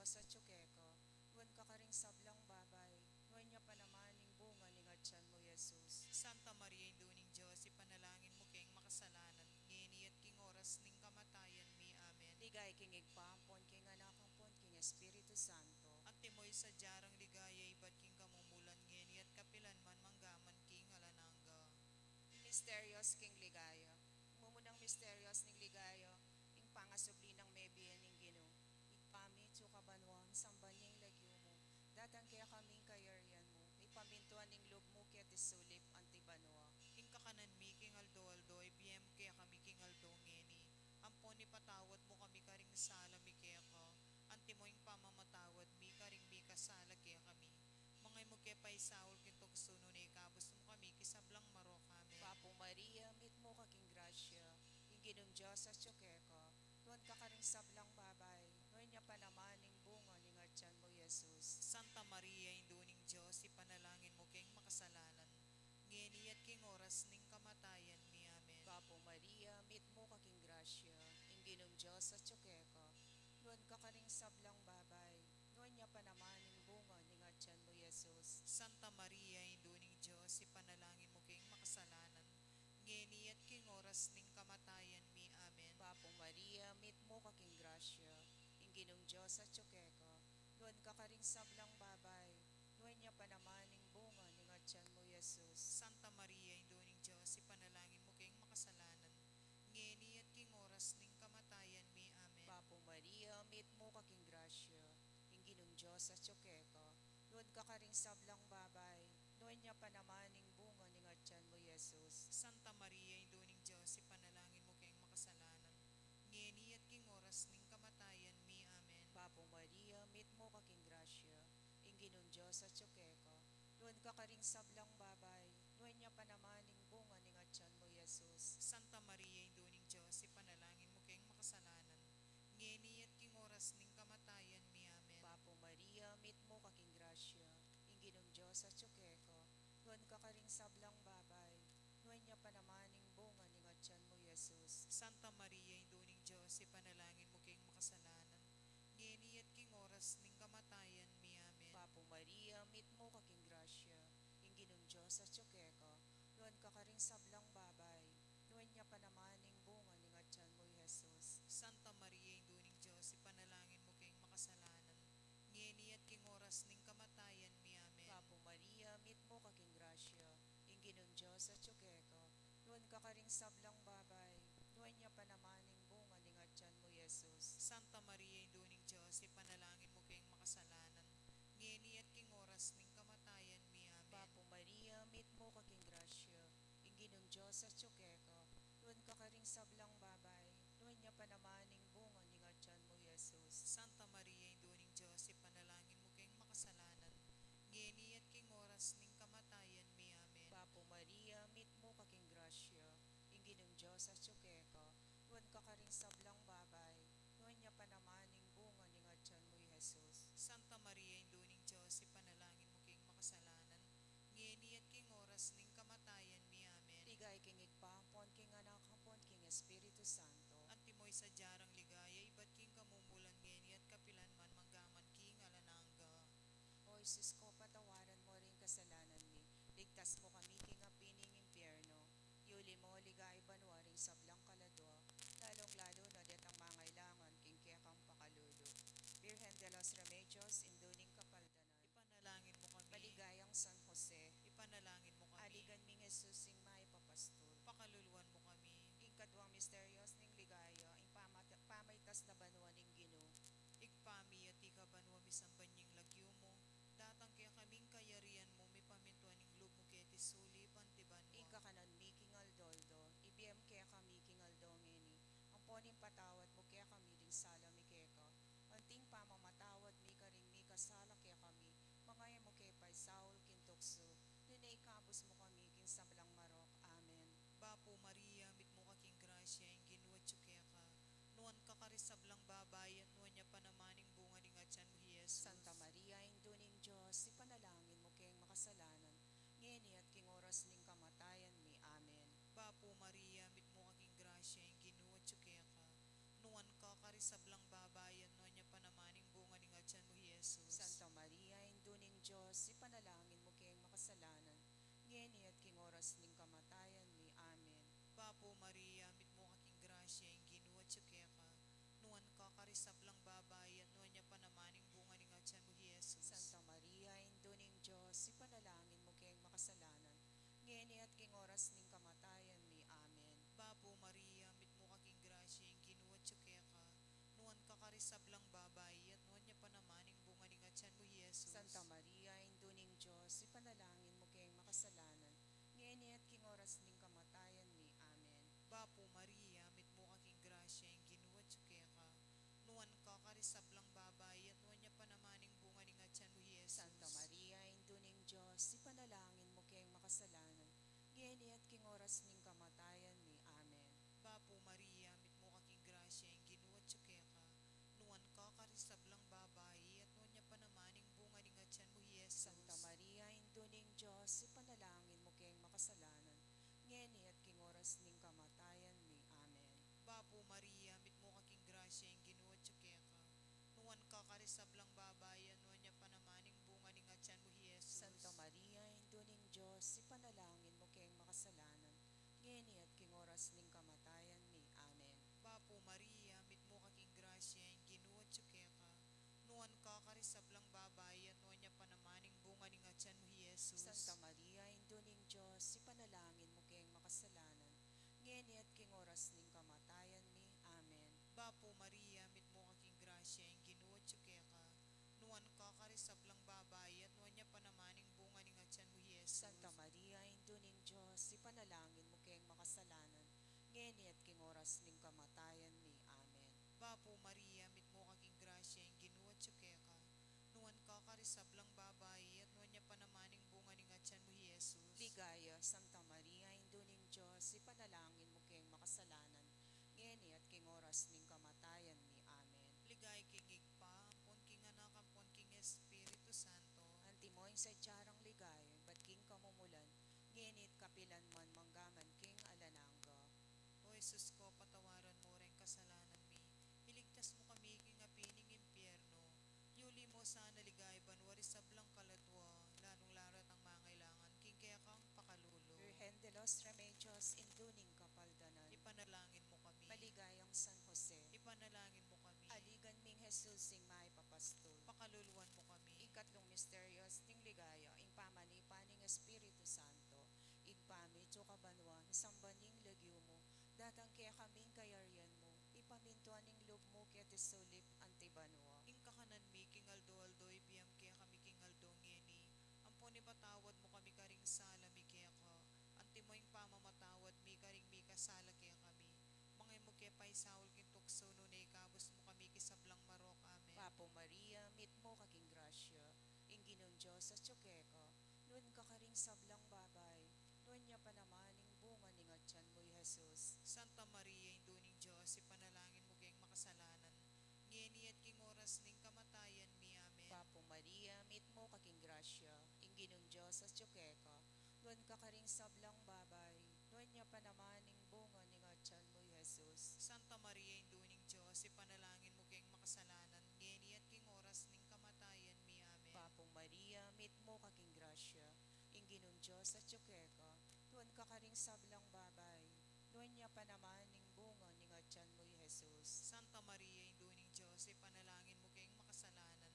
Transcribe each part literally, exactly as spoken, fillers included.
Dios atyu keka, nuan ka karing sablang babai, nuan ya pa naman ing bunga ning atyan mu, Jesus. Santa Maria, Indu ning Dios, ipanalangin mu keng makasalanan, ngeni at king oras ning kamatayan mi. Amen. Ligaya king Ibpa, ampon king Anak, ampon king Espiritu Santo. Antimo ing sadya rang ligaya ibat king kamumulan, ngeni at kapilan man, manggaman king alang angga. Misterios king ligaya. Mumunang misterios ning ligaya, ing pangasubli nang mebie ning Ginu. Ibpa mi, atyu ka banua, misamban ya ing lagyu mu. Datang kekami ing kayarian mu. Mipamintuan ing lub mu keti sulip anti banua. Ing kakanan mi king aldo-aldo, ibie mu kekami king aldo ngeni. Ampon ipatawad mu kami karing sala mi keka, antimo ing pamamatawad mi karing mikasala kekami. Manga e mu ke paisaul king tuksu, nune ikabus mu kami king sablang marok. Amen. Bapu Maria, mitmu ka king grasya, ing Ginung Dios atyu keka, nuan ka karing sablang babai, nuan ya pa naman ing bunga ning atyan mu, Jesus. Santa Maria, Indu ning Dios, ipanalangin mu keng makasalanan, ngeni at king oras ning kamatayan mi. Amen. Bapu Maria, mitmu ka king grasya, ing Ginung Dios atyu keka, nuan ka karing sablang babai, nuan ya pa naman ing bunga ning atyan mu, Jesus. Santa Maria, Indu ning Dios, ipanalangin mu keng makasalanan, ngeni at king oras ning kamatayan mi. Amen. Bapu Maria, mitmu ka king grasya, ing Ginung Dios atyu keka, nuan ka karing sablang babai, nuan ya pa naman ing bunga ning atyan mu, Jesus. Santa Maria, Indu ning Dios, ipanalangin mu keng makasalanan, ngeni at king oras ning kamatayan mi. Amen. Bapu Maria, mitmu ka king grasya, ing Ginung Dios atyu keka, nuan ka karing sablang babai, nuan ya pa naman ing bunga ning atyan mu, Jesus. Santa Maria, Indu ning Dios, ipanalangin mu keng makasalanan, ngeni at king oras ning kamatayan mi. Amen. Bapu Maria, mitmu ka king grasya, ing Ginung Dios atyu keka, nuan ka karing sablang babai, nuan ya pa naman ing bunga ning atyan mu, Jesus. Santa Maria, Indu ning Dios, ipanalangin mu keng makasalanan, ngeni at king oras ning kamatayan mi. Amen. Bapu Maria, mitmu ka king grasya, ing Ginung Dios atyu keka, nuan ka karing sablang babai, nuan ya pa naman ing bunga ning atyan mu, Jesus. Santa Maria, Indu ning Dios, ipanalangin mu keng makasalanan, ngeni at king oras ning kamatayan mi. Amen. Bapu Maria, mitmu ka king grasya, ing Ginung Dios atyu keka, nuan ka karing sablang babai, nuan ya pa naman ing bunga ning atyan mu, Jesus. Santa Maria, Indu ning Dios, ipanalangin mu keng makasalanan, ngeni at king oras ning kamatayan mi. Amen. Bapu Maria, mitmu ka king grasya, ing Ginung Dios atyu keka, nuan ka karing sablang babai, nuan ya pa naman ing bunga ning atyan mu, Jesus. Santa Maria, Indu ning Dios, ipanalangin mu keng makasalanan, ngeni at king oras ning kamatayan mi. Amen. Bapu Maria, mitmu ka king grasya, ing Ginung Dios atyu keka, nuan ka karing sablang babai, nuan ya pa naman ing bunga ning atyan mu, Jesus. Santa Maria, Indu ning Dios, ipanalangin mu keng makasalanan, ngeni at king oras ning kamatayan mi. Amen. Bapu Maria, mitmu ka king grasya, ing Ginung Dios atyu keka, nuan ka karing sablang babai, nuan ya pa naman ing bunga ning atyan mu, Jesus. Santa Maria, Indu ning Dios, ipanalangin mu keng makasalanan, ngeni at king oras ning kamatayan mi. Amen. Ligaya king Ibpa, ampon king Anak, ampon king Espiritu Santo. Antimo ing sadya rang ligaya ibat king kamumulan, ngeni at kapilan man, manggaman king alang angga. O Jesus ko, patawaran mu ring kasalanan mi, ligtas mu kami king api ning impyerno, yuli mu king banua ring sablang kaladua, lalung-lalu na detang mangailangan king kekang pakalulu. Virgen de los Remedios, Indu ning Kapaldanan, ipanalangin mu kami. Maligayang San Jose, ipanalangin mu kami. Aligan ming Jesus, ing mayap a pastul, pakaluluan mu kami. Ing kaduang misterios ning ligaya, ing pamata-, pamaitas na banua ning Ginu. Ibpa mi, atiu ka banua, misamban ya ing lagyu mu, datang kekami ing kayarian mu, mipamintuan ing lub mu keti sulip anti banua. Ing kakanan mi king aldo-aldo, ibie mu kekami king aldo ngeni, ampon ipatawad mu kekami ding sala mi keka, anti ing pamamatawad mi karing mikasala kekami, manga e mu ke paisaul king tuksu, nune ikabus mu kami king sablang marok. Amen. Bapu Maria, mitmu ka king grasya, ing Ginu atyu keka, nuan ka karing sablang babai, at nuan ya pa naman ing bunga ning atyan mu, Jesus. Santa Maria, Indu ning Dios, ipanalangin mu keng makasalanan, ngeni at king oras ning kamatayan mi. Amen. Bapu Maria, mitmu ka king grasya, ing Ginu atyu keka, nuan ka karing sablang babai, at nuan ya pa naman ing bunga ning atyan Dios, ipanalangin mu keng makasalanan, ngeni at king oras ning kamatayan mi. Amen. Bapu Maria, mitmu ka king grasya, ing Ginu atyu keka, nuan ka karing sablang babai, at nuan ya pa naman ing bunga ning atyan mu, i Jesus. Santa Maria, Indu ning Dios, ipanalangin mu keng makasalanan, ngeni at king oras ning kamatayan mi. Amen. Bapu Maria, mitmu ka king grasya, ing Ginu atyu keka, nuan ka karing sablang babai, at nuan ya pa naman ing bunga ning atyan mu, i Jesus. Santa Maria, Indu ning Dios, ipanalangin mu keng makasalanan, ngeni at king oras ning kamatayan mi. Amen. Bapu Maria, mitmu ka king grasya, ing Ginu atyu keka, nuan ka karing sablang babai, at nuan ya pa naman ing bunga ning atyan mu, i Jesus. Santa Maria, Indu ning Dios, ipanalangin mu keng makasalanan, ngeni at king oras ning kamatayan mi. Amen. Bapu Maria, mitmu ka king grasya, ing Ginu atyu keka, nuan ka karing sablang babai, at nuan ya pa naman ing bunga ning atyan mu, i Jesus. Santa Maria, Indu ning Dios, ipanalangin mu keng makasalanan, ngeni at king oras ning kamatayan mi. Amen. Bapu Maria, mitmu ka king grasya, ing Ginu atyu keka, nuan ka karing sablang babai, at nuan ya pa naman ing bunga ning atyan mu, i Jesus. Santa Maria, Indu ning Dios, ipanalangin mu keng makasalanan, ngeni at king oras ning kamatayan mi. Amen. Bapu Maria, mitmu ka king grasya, ing Ginu atyu keka, nuan ka karing sablang babai, at nuan ya pa naman ing bunga ning atyan mu, i Jesus. Santa Maria, Indu ning Dios, ipanalangin mu keng makasalanan, ngeni at king oras ning kamatayan mi. Amen. Bapu Maria, mitmu ka king grasya, ing Ginu atyu keka, nuan ka karing sablang babai, at nuan ya pa naman ing bunga ning atyan mu, i Jesus. Santa Maria, Indu ning Dios, ipanalangin mu keng makasalanan, ngeni at king oras ning kamatayan mi. Amen. Bapu Maria, mitmu ka king grasya, ing Ginu atyu keka, nuan ka karing sablang babai, at nuan ya pa naman ing bunga ning atyan mu, i Jesus. Ligaya, Santa Maria, Indu ning Dios, ipanalangin mu keng makasalanan, ngeni at king oras ning kamatayan mi. Amen. Ligaya king Ibpa, ampon king Anak, ampon king Espiritu Santo. Antimo ing sadya rang ligaya, ibat king kamumulan, ngeni at kapilan man, mangga man king alang angga. O Jesus ko, patawaran mu reng kasalanan mi, iligtas mu kami king api ning impyerno, yuli mu sana ligaya banua ring sablang kaladua, lalung-lalu retang mangailangan king kekang pakalulu. Virgen de los Remedios, Indu ning Kapaldanan, ipanalangin mu kami. Maligayang San Jose, ipanalangin mu kami. Aligan ming Jesus, ing mayap a pastul, pakaluluan mu kami. Ing katlung misteryo ning ligaya, ing pamanipa ning Espiritu Santo. Ibpa mi, atiu ka banua, misamban ya ing lagyu mu, datang kekami ing kayarian mu, mipamintuan ing lub mu keti sulip anti banua. Ing kakanan mi king aldo-aldo ibie mu kekami king aldo ngeni, ampon ipatawad mu kami karing sala mi keka, antimo ing pamamatawad mi karing mikasala kekami. Manga e mu ke paisaul king tuksu, nune ikabus mu kami king sablang marok. Amen. Bapu Maria, mitmu ka king grasya, ing Ginung Dios atiu keka, nuan ka karing sablang babai, nuan ya pa naman ing bunga ning atian mu, i Jesus. Santa Maria, Indu ning Dios, ipanalangin mu keng makasalanan, ngeni at king oras ning kamatayan mi. Amen. Bapu Maria, mitmu ka king grasya, ing Ginung Dios atiu keka, nuan ka karing sablang babai, nuan ya pa naman ing bunga ning atian mu, i Jesus. Santa Maria, Indu ning Dios, ipanalangin mu keng makasalanan, ngeni at king oras ning kamatayan mi. Amen. Bapu Maria, mitmu ka king grasya, ing Ginung Dios atiu keka, nuan ka karing sablang babai, nuan ya pa naman ing bunga ning atian mu, i Jesus. Santa Maria, Indu ning Dios, ipanalangin mu keng makasalanan,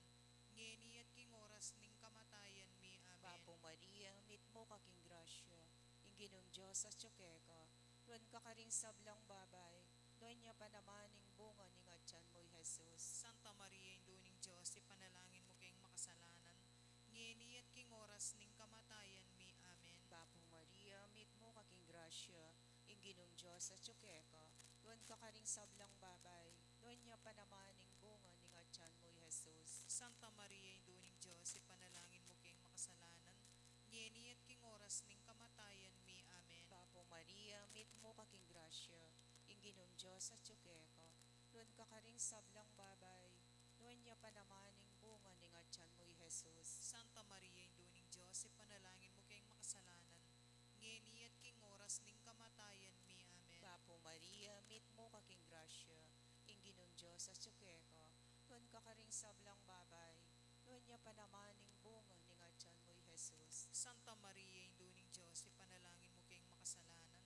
ngeni at king oras ning kamatayan mi. Amen. Bapu Maria, mitmu ka king grasya, ing Ginung Dios atiu keka, nuan ka karing sablang babai, nuan ya pa naman ing bunga ning atian mu, i Jesus. Santa Maria, Indu ning Dios, ipanalangin mu keng makasalanan, ngeni at king oras ning kamatayan mi. Amen. Bapu Maria, mitmu ka king grasya, ing Ginung Dios atiu keka, nuan ka karing sablang babai, nuan ya pa naman ing bunga ning atian mu, i Jesus. Santa Maria, Indu ning Dios, ipanalangin mu keng makasalanan, ngeni at king oras ning kamatayan mi. Amen. Bapu Maria, mitmu ka king grasya, ing Ginung Dios atiu keka, nuan ka karing sablang babai, nuan ya pa naman ing bunga ning atian mu, i Jesus. Santa Maria, Indu ning Dios, ipanalangin mu keng makasalanan, ngeni at king oras ning kamatayan mi. Amen. Bapu Maria, mitmu ka king grasya, ing Ginung Dios atiu keka, nuan ka karing sablang babai, nuan ya pa naman ing bunga ning Jesus. Santa Maria, Indu ning Dios, ipanalangin mu keng makasalanan,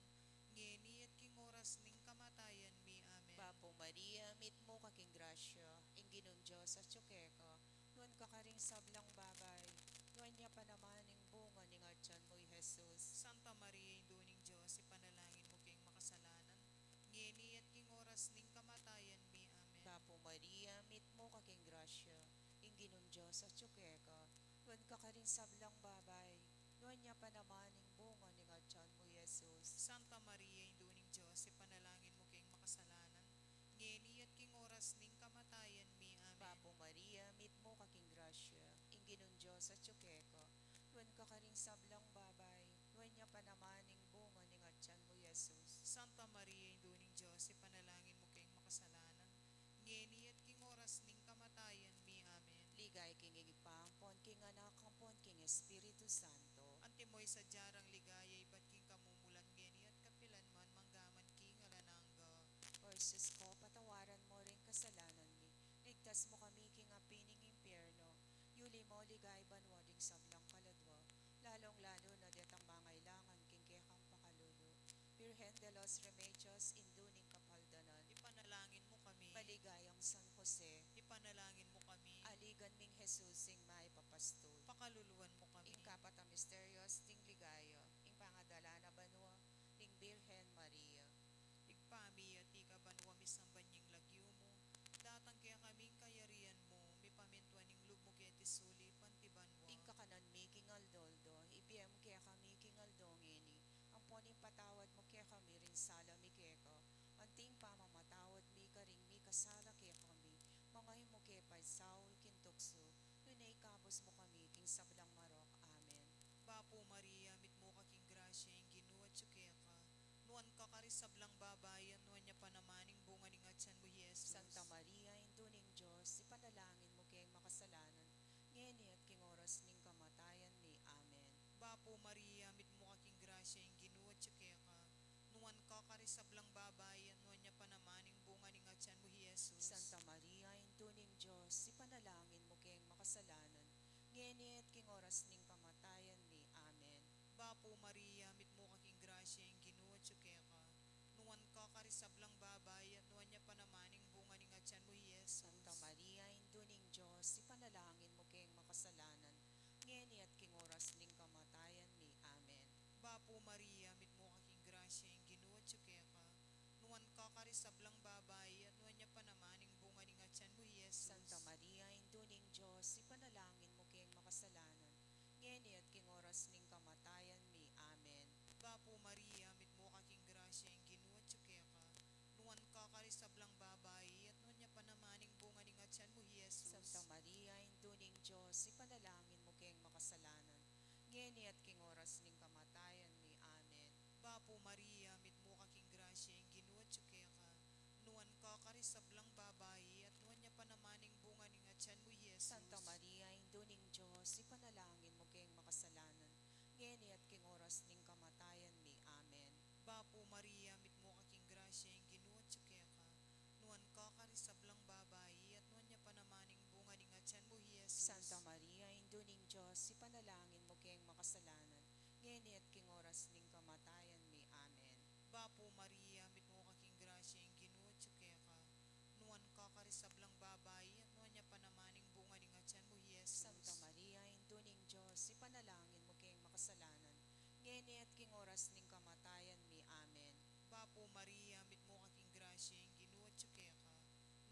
ngeni at king oras ning kamatayan mi. Amen. Bapu Maria, mitmu ka king grasya, ing Ginung Dios atyu keka, nuan ka karing sablang babai, nuan ya pa naman ing bunga ning atyan mu, i Jesus. Santa Maria, Indu ning Dios, ipanalangin mu keng makasalanan, ngeni at king oras ning kamatayan mi. Amen. Bapu Maria, mitmu ka king grasya, ing Ginung Dios atyu keka, nuan ka karing sablang babai, nuan ya pa naman ing bunga ning atyan mu, i Jesus. Santa Maria, Indu ning Dios, ipanalangin mu keng makasalanan, ngeni at king oras ning kamatayan mi. Amen. Bapu Maria, mitmu ka king grasya, ing Ginung Dios atyu keka, nuan ka karing sablang babai, nuan ya pa naman ing bunga ning atyan mu, i Jesus. Santa Maria, Indu ning Dios, ipanalangin mu keng makasalanan, ngeni at king oras ning kamatayan mi. Amen. Ligaya king Ibpa, ampon king Anak, ampon king Espiritu Santo. Antimo ing sadya rang ligaya ibat king kamumulan, ngeni at kapilan man, mangga man king alang angga. O Jesus ko, patawaran mu ring kasalanan mi, ligtas mu kami king api ning impyerno, yuli mu king banua ding sablang kaladua, lalung-lalu na detang mangailangan king kekang pakalulu. Virgen de los Remedios, Indu ning Kapaldanan, ipanalangin mu kami. Maligayang San Jose, ipanalangin mu kami. Aligan ming Jesus, ing mayap a pastul, pakaluluan mu kami. Ing kapat a misteryos ning ligaya, ing pangadala na banua ning Birhen Maria. Ibpa mi, atiu ka banua, misamban ya ing lagyu mu, datang kekami ing kayarian mu, mipamintuan ing lub mu keti sulip anti banua. Ing kakanan mi king aldo-aldo, ibie mu kekami king aldo ngeni, ampon ipatawad mu kekami ring sala mi keka, anti ing pamamatawad mi karing mikasala kekami, manga e mu ke paisaul king tuksu, nune ikabus mu kami king sablang marok. Amen. Bapu Maria, mitmu ka king grasya, ing Ginu atyu keka, nuan ka karing sablang babai, at nuan ya pa naman ing bunga ning atyan mu, i Jesus. Santa Maria, Indu ning Dios, ipanalangin mu keng makasalanan, ngeni at king oras ning kamatayan mi. Amen. Bapu Maria, mitmu ka king grasya, ing Ginu atyu keka, nuan ka karing sablang babai, at nuan ya pa naman ing bunga ning atyan mu, i Jesus. Santa Maria, Indu ning Dios, ipanalangin mu keng makasalanan, ngeni at king oras ning kamatayan mi. Amen. Bapu Maria, mitmu ka king grasya, ing Ginu atyu keka, nuan ka karing sablang babai, at nuan ya pa naman ing bunga ning atyan mu, i Jesus. Santa Maria, Indu ning Dios, ipanalangin mu keng makasalanan, ngeni at king oras ning kamatayan mi. Amen. Bapu Maria, mitmu ka king grasya, ing Ginu atyu keka, nuan ka karing sablang babai, at nuan ya pa naman ing bunga ning atyan mu, i Jesus. Santa Maria, Indu ning Dios, ipanalangin mu keng makasalanan, ngeni at king oras ning kamatayan mi. Amen. Bapu Maria, mitmu ka king grasya, ing Ginu atyu keka, nuan ka karing sablang babai, at nuan ya pa naman ing bunga ning atyan mu, i Jesus. Santa Maria, Indu ning Dios, ipanalangin mu keng makasalanan, ngeni at king oras ning kamatayan mi. Amen. Bapu Maria, mitmu ka king grasya, ing Ginu atyu keka, nuan ka karing sablang babai, at nuan ya pa naman ing bunga ning atyan mu, i Jesus. Santa Maria, Indu ning Dios, ipanalangin mu keng makasalanan, ngeni at king oras ning kamatayan mi. Amen. Bapu Maria, mitmu ka king grasya, ing Ginu atyu keka, nuan ka karing sablang babai, at nuan ya pa naman ing bunga ning atyan mu, i Jesus. Santa Maria, Indu ning Dios, ipanalangin mu keng makasalanan, ngeni at king oras ning kamatayan mi. Amen. Bapu Maria, mitmu ka king grasya, ing Ginu atyu keka, nuan ka karing sablang babai, at nuan ya pa naman ing bunga ning atyan mu, i Jesus. Santa Maria, Indu ning Dios, ipanalangin mu keng makasalanan, ngeni at king oras ning kamatayan mi. Amen. Bapu Maria, mitmu ka king grasya, ing Ginu atyu keka,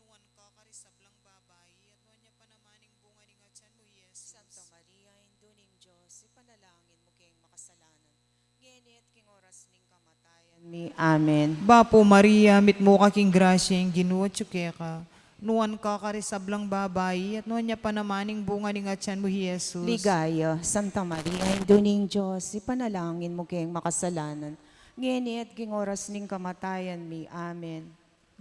nuan ka karing sablang babai, at nuan ya pa naman ing bunga ning atyan mu, i Jesus. Santa Maria, Indu ning Dios, ipanalangin mu keng makasalanan, ngeni at king oras ning kamatayan mi. Amen. Bapu Maria, mitmu ka king grasya, ing Ginu atyu keka, nuan ka karing sablang babai, at nuan ya pa naman ing bunga ning atyan mu, i Jesus. Ligaya, Santa Maria, Indu ning Dios, ipanalangin mu keng makasalanan, ngeni at king oras ning kamatayan mi. Amen.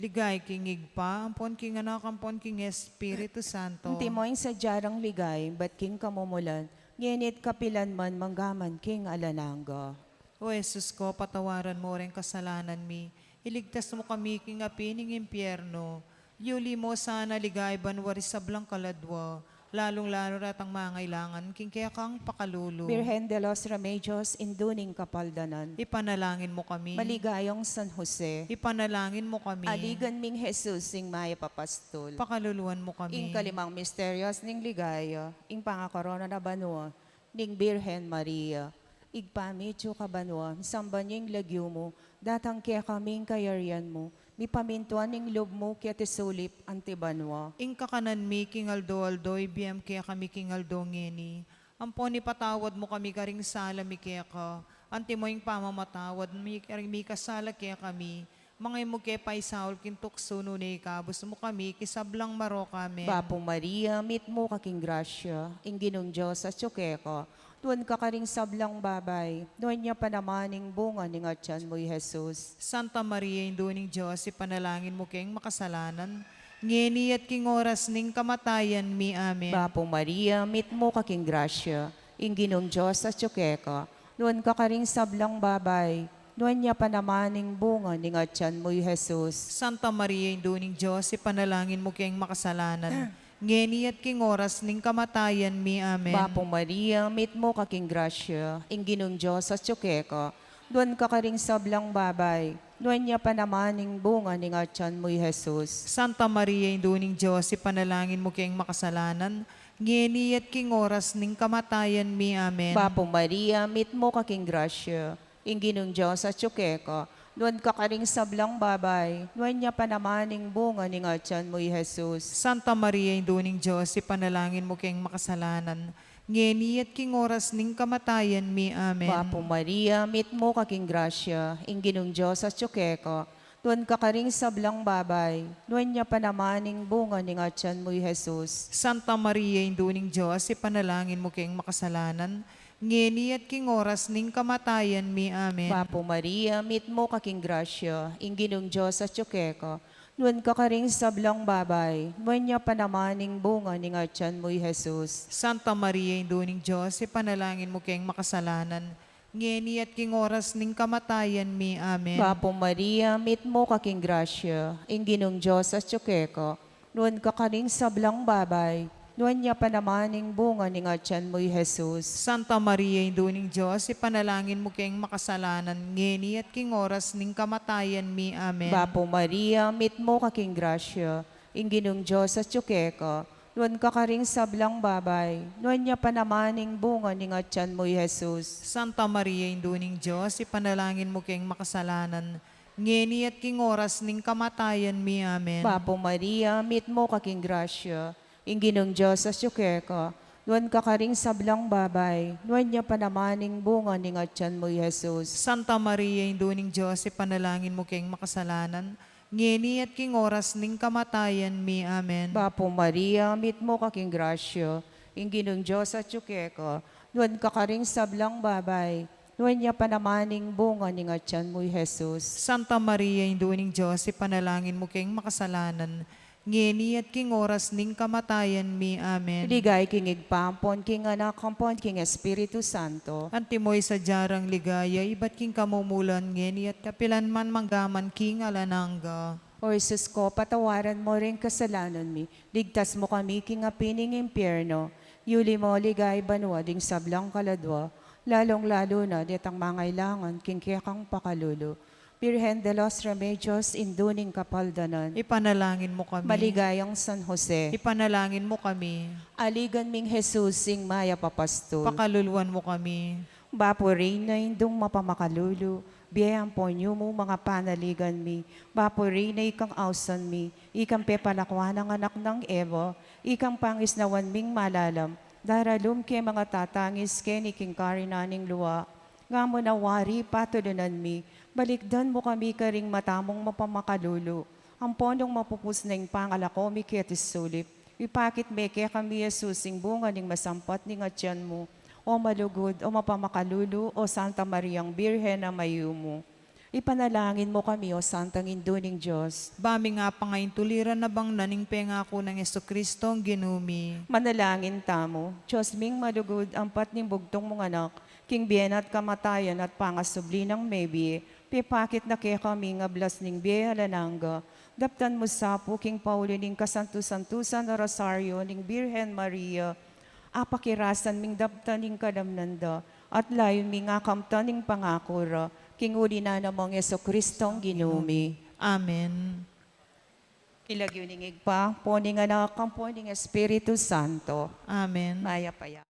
Ligaya king Ibpa, ampon king Anak, ampon king Espiritu Santo. Antimo ing sadya rang ligaya ibat king kamumulan, ngeni at kapilan man, mangga man king alang angga. O Jesus ko, patawaran mu ring kasalanan mi, iligtas mu kami king api ning impyerno, yuli mu sana king banua ring sablang kaladua, Lalung-lalu retang mangailangan king kekang pakalulu. Birhen de los Remedios, Indu ning Kapaldanan. Ipanalangin mo kami. Maligayang San Jose. Ipanalangin mo kami. Aligan ming Jesus, ing mayap a pastul. Pakaluluan mo kami. Ing kalimang misterios ning ligaya, ing pangakorona na banua ning Birhen Maria. Ibpa mi, atsu ka banua, misamban ya ing lagyu mu, datang kekami ing kayarian mu, mipamintuan ing lub mu keti sulip anti banua. Ing kakanan mi king aldo-aldo ibie mu kekami king aldo ngeni. Ampon ipatawad mu kami karing sala mi keka, antimo ing pamamatawad mi karing mikasala kekami. Manga e mu ke paisaul king tuksu, nune ikabus mu kami king sablang marok. Amen. Bapu Maria, mitmu ka king grasya, ing Ginung Dios atsu keka. Nuan ka karing sablang babai, nuan ya pa naman ing bunga ning atian mu, i Jesus. Santa Maria, Indu ning Dios, ipanalangin mu keng makasalanan, ngeni at king oras ning kamatayan mi. Amen. Bapu Maria, mitmu ka king grasya, ing Ginung Dios atsu keka. Nuan ka karing sablang babai, nuan ya pa naman ing bunga ning atian mu, i Jesus. Santa Maria, Indu ning Dios, ipanalangin mu keng makasalanan, ngeni at king oras ning kamatayan mi. Amen. Bapu Maria, mitmu ka king grasya, ing Ginung Dios atsu keka. Nuan ka karing sablang babai, nuan ya pa naman ing bunga ning atian mu, i Jesus. Santa Maria, Indu ning Dios, ipanalangin mu keng makasalanan, ngeni at king oras ning kamatayan mi. Amen. Bapu Maria, mitmu ka king grasya, ing Ginung Dios atsu keka. Nuan ka karing sablang babai, nuan ya pa naman ing bunga ning atian mu, i Jesus. Santa Maria, Indu ning Dios, ipanalangin mu keng makasalanan, ngeni at king oras ning kamatayan mi. Amen. Bapu Maria, mitmu ka king grasya, ing Ginung Dios atsu keka. Nuan ka karing sablang babai, nuan ya pa naman ing bunga ning atian mu, i Jesus. Santa Maria, Indu ning Dios, ipanalangin mu keng makasalanan, ngeni at king oras ning kamatayan mi. Amen. Bapu Maria, mitmu ka king grasya, ing Ginung Dios atsu keka. Nuan ka karing sablang babai, nuan ya pa naman ing bunga ning atian mu, i Jesus. Santa Maria, Indu ning Dios, ipanalangin mu keng makasalanan, ngeni at king oras ning kamatayan mi. Amen. Bapu Maria, mitmu ka king grasya, ing Ginung Dios atsu keka. Nuan ka karing sablang babai, nuan ya pa naman ing bunga ning atian mu, i Jesus. Santa Maria, Indu ning Dios, ipanalangin mu keng makasalanan, ngeni at king oras ning kamatayan mi. Amen. Bapu Maria, mitmu ka king grasya, ing Ginung Dios atsu keka. Nuan ka karing sablang babai, nuan ya pa naman ing bunga ning atian mu, i Jesus. Santa Maria, Indu ning Dios, ipanalangin mu keng makasalanan, ngeni at king oras ning kamatayan mi. Amen. Bapu Maria, mitmu ka king grasya, ing Ginung Dios atsu keka. Nuan ka karing sablang babai, nuan ya pa naman ing bunga ning atian mu, i Jesus. Santa Maria, Indu ning Dios, ipanalangin mu keng makasalanan, ngeni at king oras ning kamatayan mi. Amen. Bapu Maria, mitmu ka king grasya, ing Ginung Dios atsu keka. Nuan ka karing sablang babai, nuan ya pa naman ing bunga ning atian mu, i Jesus. Santa Maria, Indu ning Dios, ipanalangin mu keng makasalanan, ngeni at king oras ning kamatayan mi. Amen. Ligaya king Ibpa, ampon king Anak, ampon king Espiritu Santo. Antimo ing sadya rang ligaya, ibat king kamumulan, ngeni at kapilan man, mangga man king alang angga. O Jesus ko, patawaran mo ring kasalanan mi, ligtas mo kami king api ning impyerno, yuli mo king banua ding sablang kaladua, lalung-lalu na detang mangailangan king kekang pakalulu. Birhen de los Remedios, Indu ning Kapaldanan. Ipanalangin mo kami. Maligayang San Jose. Ipanalangin mo kami. Aligan ming Jesus, ing mayap a pastul. Pakaluluan mo kami. Bapu Reyna, Indung mapamakalulu, bie ampon yumu ing panaligan mi. Bapu Reyna, ikang ausan mi, ikang pepalakuan nang anak nang Eva, ikang pangisnawan ming malalam, daralum ke mangatatangis keni king karinan ning lua. Nga mu na wari patulunan mi, balikdan mu kami karing mata mung mapamakalulu, ampon nung mapupus na ing pangalako mi keti sulip, ipakit me kekami i Jesus, ing bunga ning masampat ning atian mu. O malugud, o mapamakalulu, o Santa Mariang Birhen a mayumu. Ipanalangin mo kami, o Santang Indu ning Dios. Ba ming apangaintuliran a bangnan ning pengaku nang Jesucristo a Ginu mi. Manalangin tamu. Dios ming malugud, ampat ning bugtung mung Anak, king bie na at kamatayan at pangasubli nang mebie, Pepakit na kekami ing ablas ning bie alang angga. Daptan mu sa pu king pauli ning kasantu-santusan a Rosario ning Birhen Maria, apakirasan ming daptan ing kalamnan da, at layun ming akamtan ing pangaku ra, king uli na namang Jesucristong Ginu mi. Amen. King lagyu ning Ibpa, ampo ning Anak, ampo ning Espiritu Santo. Amen. Mayap a ya-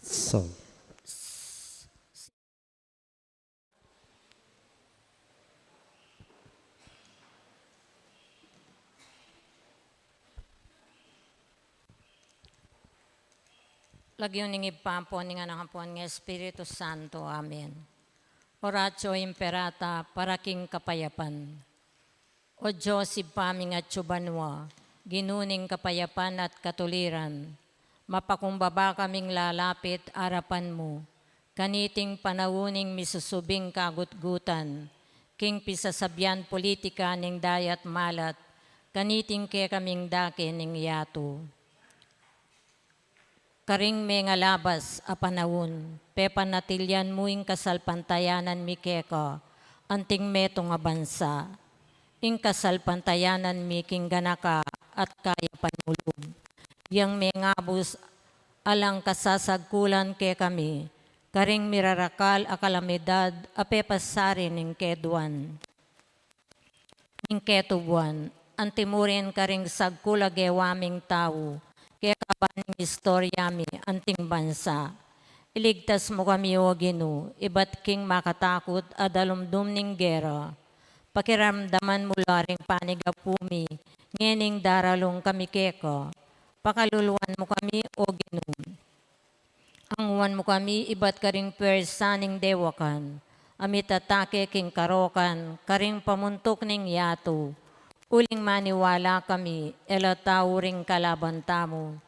So. Lagyu ning Ibpa, ampo ning Anak, ampo ning Espiritu Santo. Amen. Oratio Imperata, para king kapayapan. O Dios, Ibpa ming atsu banua, Ginu ning kapayapan at katuliran, mapakumbaba kaming lalapit arapan mu, kaniting panaun ning misusubing kagutgutan, king pisasabian politika ning dayat malat, kaniting kekaming dake ning yatu. Karing mengalabas a panaun, pepanatilian mu ing kasalpantayanan mi keka, anting metung a bansa, ing kasalpantayanan mi king ganaka at kayapan mu lub. Yang mengabus alang kasasagkulan kekami, karing mirarakal a kalamidad a pepasari ning keduan. Ning ketubuan, antimurin karing sagkul a gewa ming tau, kekaban ning istorya mi, anting bansa. Iligtas mu kami, O Ginu, ibat king makatakut a dalumdum ning gera. Pakiramdaman mu la ring panigapu mi, ngening daralung kami keka. Pakaluluan mu kami, O Ginu. Anguan mu kami ibat karing pwersa ning dewakan, a mitatake king karokan, karing pamuntuk ning yatu. Uling maniwala kami, e la tau ring kalaban tamu,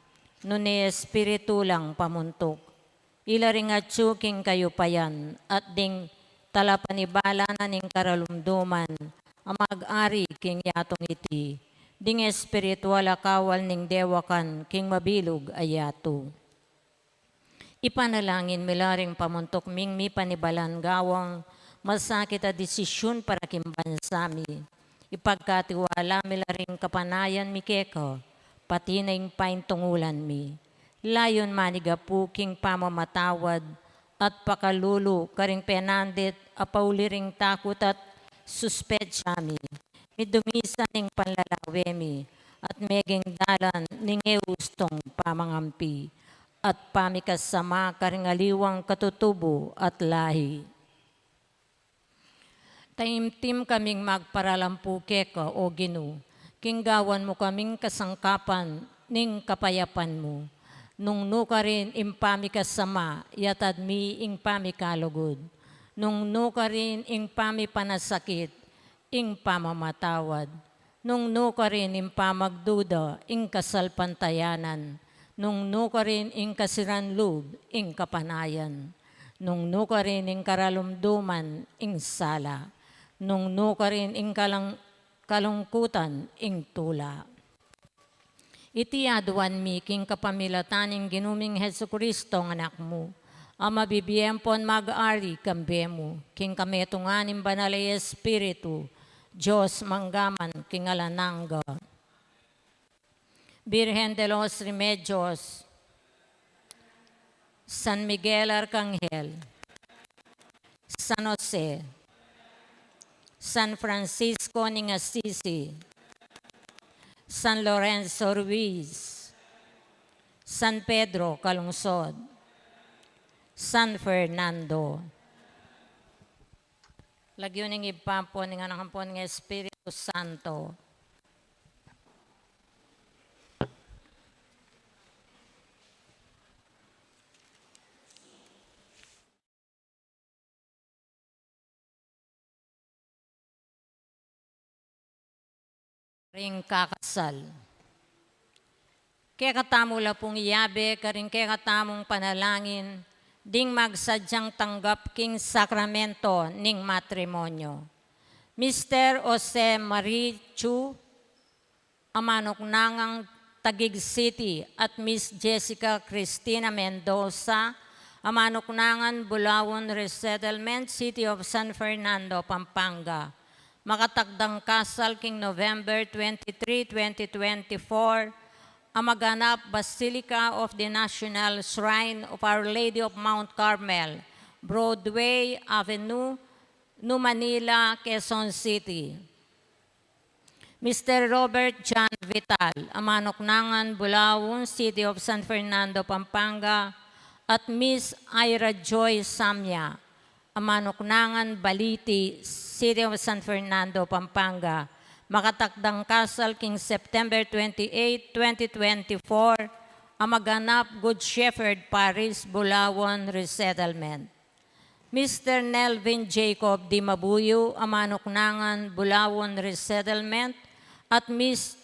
nune espiritu lang pamuntuk. Ila ring atsu king kayupayan, at ding talapanibala na ning karalumduman, a mag-ari king yatung iti, ding espiritual a kawal ning dewakan king mabilug a yatu. Ipanalangin mi la ring pamuntuk ming mipanibalang gawang masakit a desisyun para king bansa mi. Ipagkatiwala mi la ring kapanayan mi keka, pati na ing paintungulan mi. Layun manigapu king pamamatawad at pakalulu karing penandit a pauli ring takut at suspetsa mi. Midumisan ing panlalawe mi, at meging dalan ning e ustung pamangampi at pamikasama karing aliwang katutubu at lahi. Taimtim kaming magparalampu keka, O Ginu, king gawan mu kaming kasangkapan ning kapayapan mu. Nung nukarin ing pamikasama, yatad mi ing pamikalugud. Nung nukarin ing pamipanasakit, ing pamamatawad. Nung nukarin ing pamagduda, ing kasalpantayanan. Nung nukarin ing kasiran lub, ing kapanayan. Nung nukarin ing karalumduman, ing sala. Nung nukarin ing kalang-, kalungkutan, ing tula. Iti aduan mi king kapamilatan ning Ginu ming Jesucristo, Anak mu, a mabibie ampon mag-ari kambe mu, king kametungan ning Banal a Espiritu, Dios mangga man king alang angga. Virgen de los Remedios, San Miguel Arcangel, San Jose, San Francisco ning Assisi, San Lorenzo Ruiz, San Pedro Calungsod, San Fernando. Lagyu ning Ibpa, ampon ning Anak, ampon ning Espiritu Santo. Ring kakasal. Kekatamu la pung yabe karing kekatamung panalangin ding magsadyang tanggap king sakramento ning matrimonyo. Mister Jose Marie Chu, a manuknangan Taguig City, at Miss Jessica Cristina Mendoza, a manuknangan Bulaon Resettlement, City of San Fernando, Pampanga. Makatagdang kasal king November twenty-three, twenty twenty-four, a maganap Basilica of the National Shrine of Our Lady of Mount Carmel, Broadway Avenue, New Manila, Quezon City. Mister Robert John Vital, a manuknangan Bulaon, City of San Fernando, Pampanga, at Miss Ira Joy Samya, a manuknangan Balite, City of San Fernando, Pampanga, makatakdang kasal king September twenty-eight, twenty twenty-four, a maganap Good Shepherd Parish, Bulaon Resettlement. Mister Nelvin Jacob Dimabuyo, a manuknangan Bulaon Resettlement, at Miss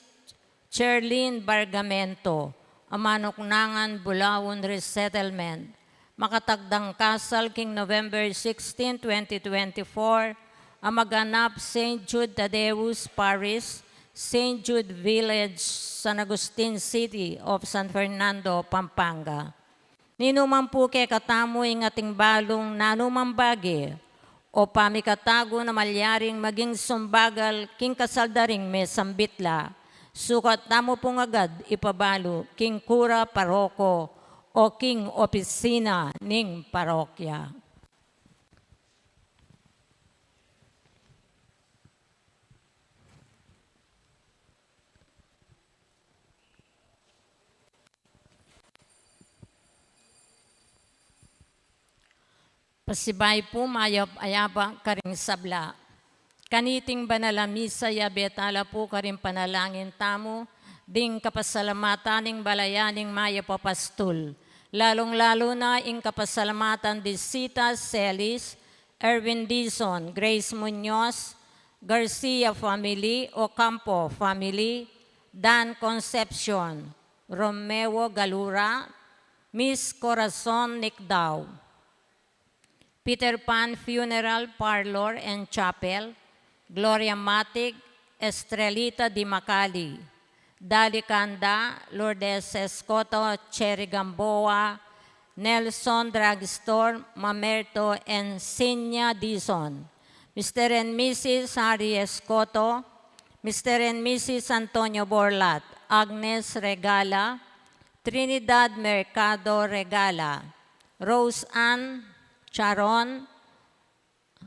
Cherlyn Bargamento, a manuknangan Bulaon Resettlement, makatagdang kasal king November sixteen, twenty twenty-four, a maganap Saint Jude Thaddeus Parish, Saint Jude Village, San Agustin City of San Fernando, Pampanga. Ninuman pu kekatamu ing ating balung nanumang bage o pamikatagun a malyaring maging sumbagal king kasal da ring mesambit la, sukat tamu pung agad ipabalu king kura paroko o king opisina ning parokya. Pasibayu pu, mayap a yabak karing sabla. Kaniting banal a misa, yabe tala pu karing panalangin tamu ding kapasalamatan ning balayan ning mayap a pastul, lalung-lalu na ing kapasalamatan di Sita Celis, Erwin Dizon, Grace Muñoz, Garcia family, Ocampo family, Dan Concepcion, Romeo Galura, Miss Corazon Nicdao, Peter Pan Funeral Parlor and Chapel, Gloria Matic, Estrelita Di Macali, Dali Canda, Lourdes Escoto, Cherry Gamboa, Nelson Drugstore, Mamerto, and Sinya Dizon, Mister and Missus Harry Escoto, Mister and Missus Antonio Borlat, Agnes Regala, Trinidad Mercado Regala, Rose Ann Charon,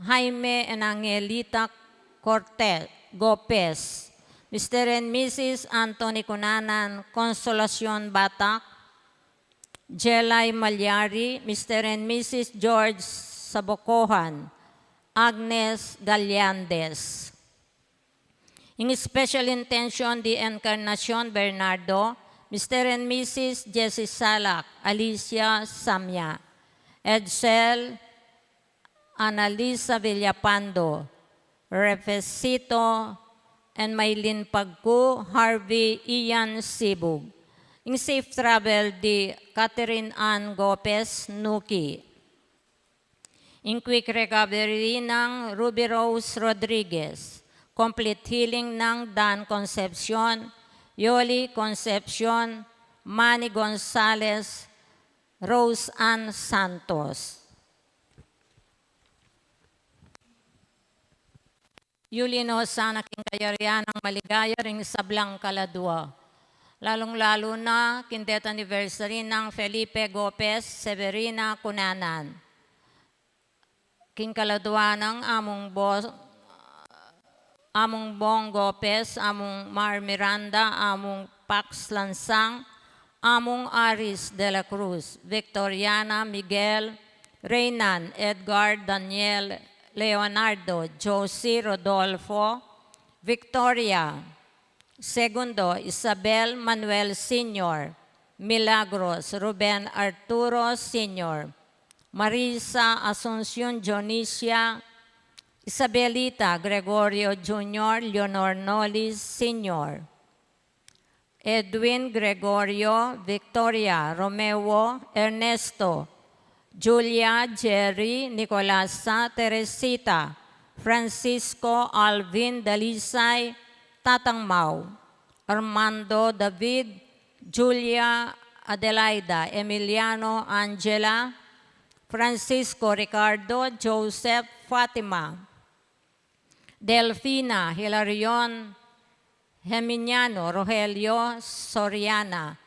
Jaime and Angelita Cortez Gopez, Mister and Missus Anthony Cunanan, Consolacion Batak, Jelay Malyari, Mister and Missus George Sabocojan, Agnes Gallandes. Ing special intention di Encarnacion Bernardo, Mister and Missus Jesse Salak, Alicia Samya, Edsel, Annalisa Villapando, Refesito, and Maylin Pagku, Harvey Ian Sibug. Ing safe travel di Catherine Ann Gopez Nuki. Ing quick recovery nang Ruby Rose Rodriguez. Complete healing nang Dan Concepcion, Yoli Concepcion, Manny Gonzalez, Rose Ann Santos. Yuli no sana king kayarian nang maligaya ring sablang kaladua. Lalung-lalu na king death anniversary nang Felipe Gopez, Severina Cunanan. King kaladua nang Among Bo-, Among Bong Gopez, Among Mar Miranda, Among Pax Lansang, Among Aris de la Cruz, Victoriana, Miguel, Reynan Edgar Daniel Leonardo Josie Rodolfo Victoria, Segundo Isabel Manuel Senior, Milagros Ruben Arturo Senior, Marisa Asuncion Dionisia, Isabelita Gregorio Junior, Leonor Nolis Senior, Edwin Gregorio, Victoria Romeo, Ernesto, Julia, Jerry, Nicolasa, Teresita, Francisco, Alvin, Dalisay, Tatang Mau, Armando, David, Julia, Adelaida, Emiliano, Angela, Francisco, Ricardo, Joseph, Fatima, Delfina, Hilarion, Geminiano, Rogelio, Soriana,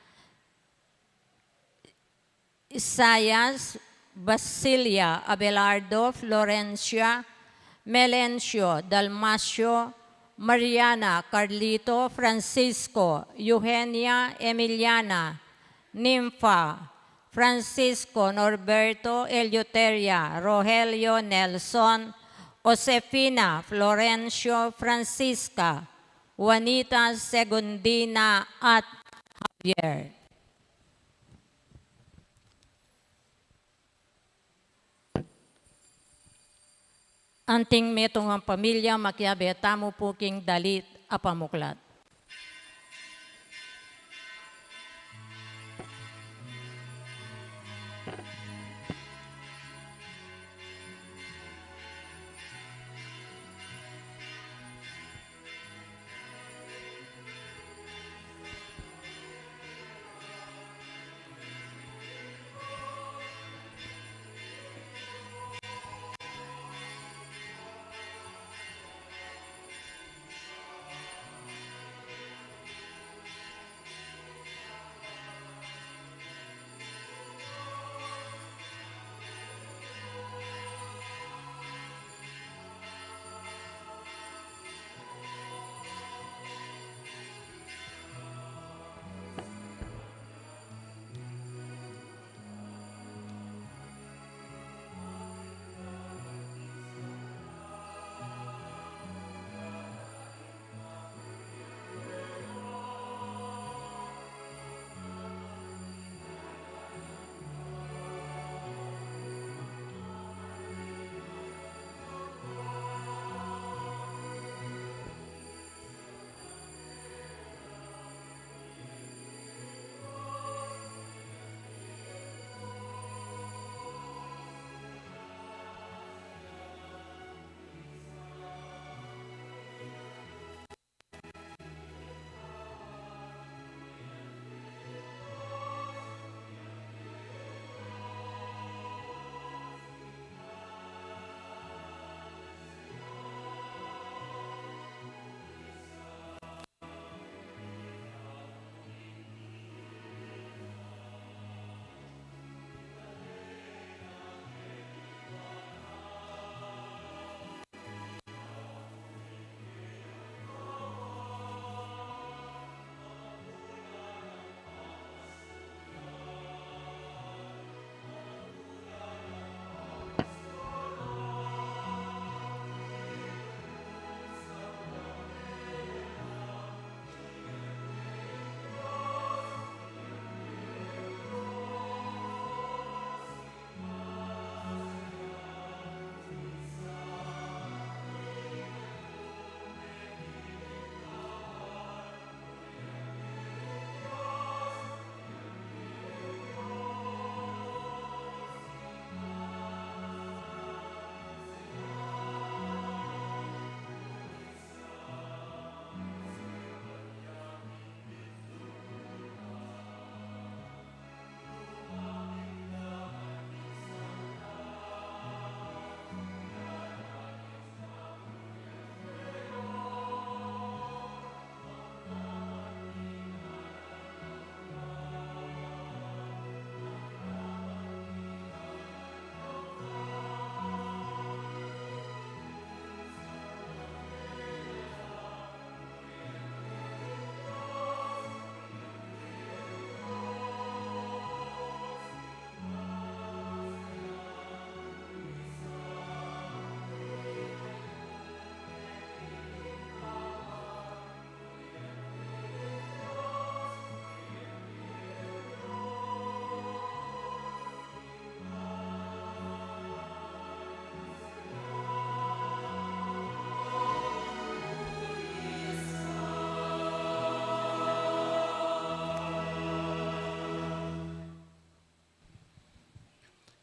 Isaias, Basilia, Abelardo, Florencia, Melencio, Dalmacio, Mariana, Carlito, Francisco, Eugenia, Emiliana, Ninfa, Francisco, Norberto, Eleuteria, Rogelio, Nelson, Josefina, Florencio, Francisca, Juanita, Segundina, at Javier. Anting metung a pamilya, makiabe tamu pu king dalit a pamuklat.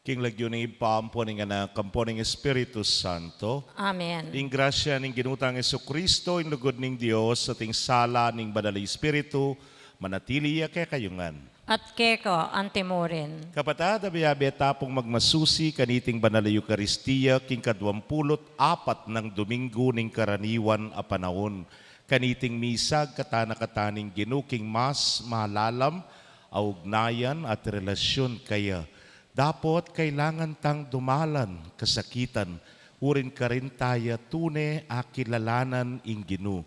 King lagyu ning Ibpa, ampo ning Anak, ampo ning Espiritu Santo. Amen. Ing grasya ning Ginu tang Jesucristo, ing lugud ning Dios, at ing sala ning Banal a Espiritu, manatili ya kekayu ngan. At keka antimurin. Kapatad, abe-abe ta pung magmasusi kaniting Banal a Eukaristia, king kadwampulu't apat nang Domingo ning karaniwan a panaun. Kaniting misa, agkatan na katamu ning Ginu king mas malalam a ugnayan at relasyon kaya. Dapot kailangan tang dumalan kasakitan, uling karin ta ya tune akilalanan ing Ginu.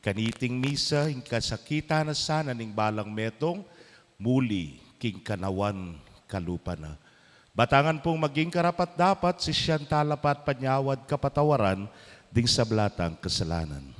Kaniting misa, ing kasakitan na sana ning balang metung, muli king kanawan kalupa na. Batangan pung maging karapat-dapat, sisian tala pa at panyawad kapatawaran ding sabla tang kasalanan.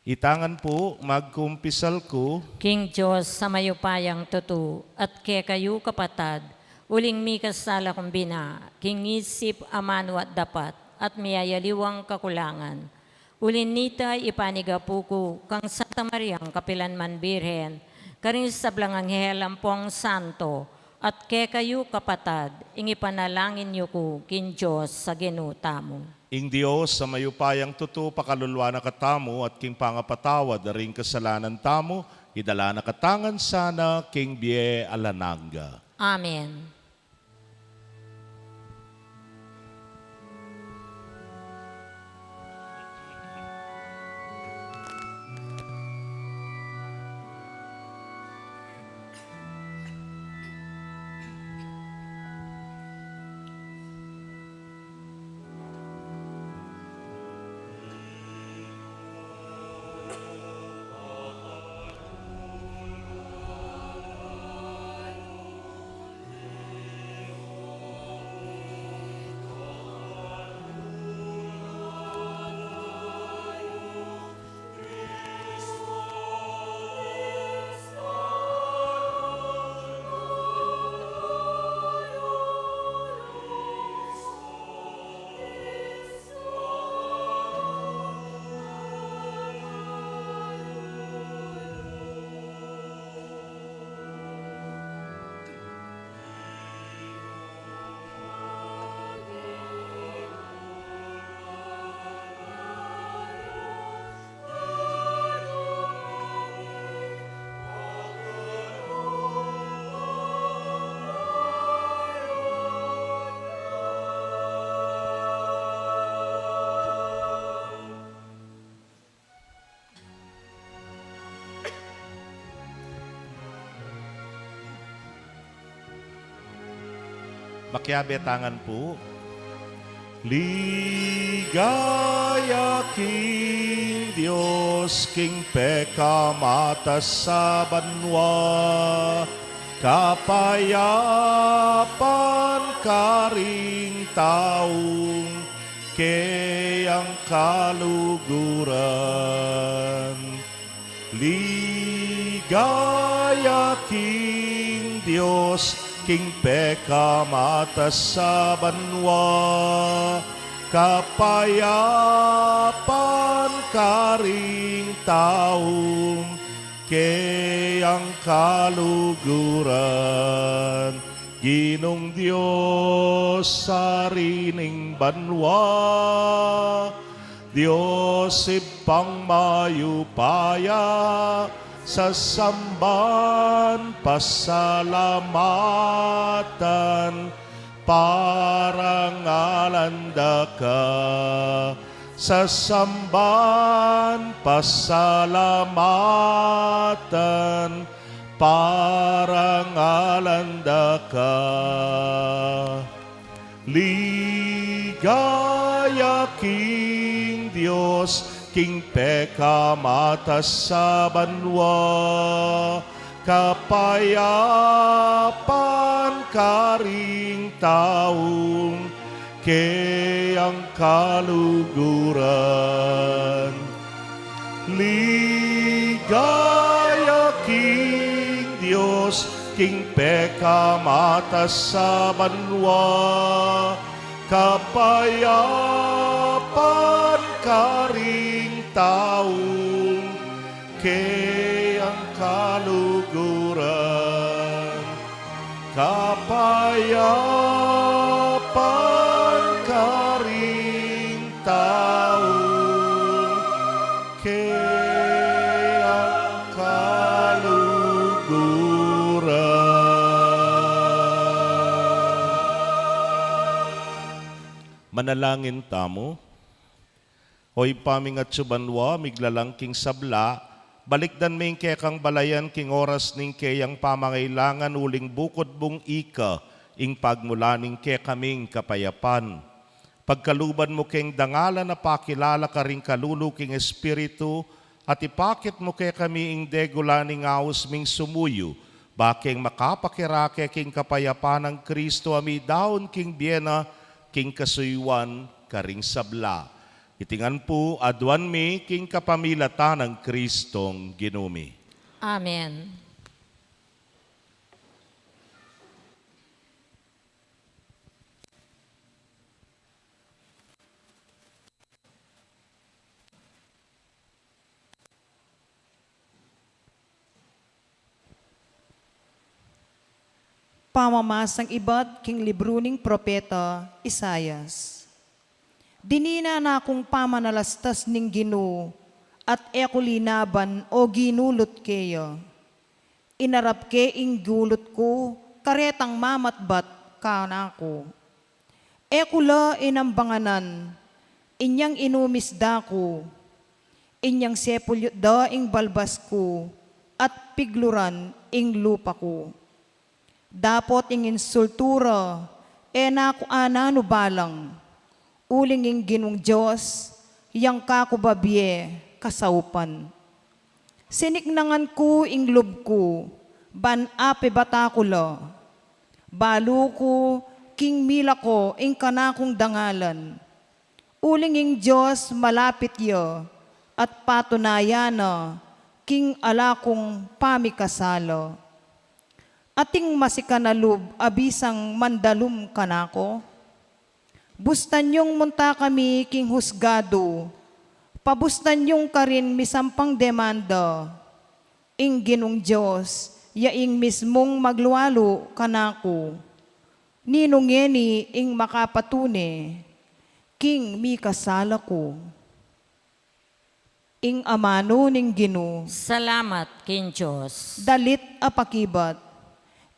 Itangan pu, magkumpisal ku king Dios a mayupayang tutu, at kekayu kapatad, uling mikasala kung bina, king isip, amanu at dapat, at miyayaliwang kakulangan. Uli na nita, ipanigapu ku kang Santa Mariang kapilanman Birhen, karing sablang anghel ampong santo, at kekayu kapatad, ing ipanalangin yu ku king Dios a Ginu tamu. Ing Dios a mayupayang tutu pakaluluan na katamu at king pangapatawad da ring kasalanan tamu, idala na katamu ngan sana king bie alang angga. Amen. Makiabe tangan pu. Ligaya king Dios, king pekamatas a banua, kapayapan karing taung keyang kaluguran. Ligaya king Dios, king pekamatas a banua, kapayapan karing taung keyang kaluguran. Ginung Dios, Ari ning banua, Dios Ibpang mayupaya, sasamban pasalamatan, parangalan da ka, sasamban pasalamatan, parangalan da ka. Ligaya king Dios, king pekamatas a banua, kapayapan karing taung keyang kaluguran. Ligaya king Dios, king pekamatas a banua, kapayapan karing taung keyang kaluguran. Kapay Kayapan karing tau, kayang kaluguran. Manalangin tamu. O Ibpa ming atsu banua, miglalang king sabla, balikdan me ing kekang balayan king oras ning keyang pamangailangan uling bukud mung ika ing pagmula ning kekaming kapayapan. Pagkaluban mu keng dangalan a pakilala karing kalulu king Espiritu, at ipakit mu kekami ing degula ning aus ming sumuyu, ba keng makapakirake king kapayapan nang Kristo a midaun king bie na king kasuyuan karing sabla. Iti ngan pu aduan mi king kapamilatan nang Kristong Ginu mi. Amen. Pamamasang ibat king libru ning propeta Isaias. Dininan na kung pamanalastas ning Ginu, at e ku linaban o ginulut keya. Inarap ke ing gulut ku karetang mamatbat kanaku. E ku la inambanganan, inyang inumis da ku. Inyang sepulyut da ing balbas ku, at pigluran ing lupa ku. Dapot ing insultu ra, e na ku ananu balang, uling ing Ginung Dios, yang kaku babie kasaupan. Siniknangan ku ing lub ku, ban apibata ku la. Balu ku king milako ing kanakung dangalan. Uling ing Dios malapit ya, at patunayan na king ala kung pamikasala. Ating masikan a lub a bisang mandalum kanaku? Bustan yung munta kami king husgadu, pabustan yung karin misampang demanda. Ing Ginung Dios, ya ing mismung maglualu kanaku. Ninu ngeni ing makapatune king mikasala ku? Ing amanu ning Ginu. Salamat king Dios. Dalit a pakibat.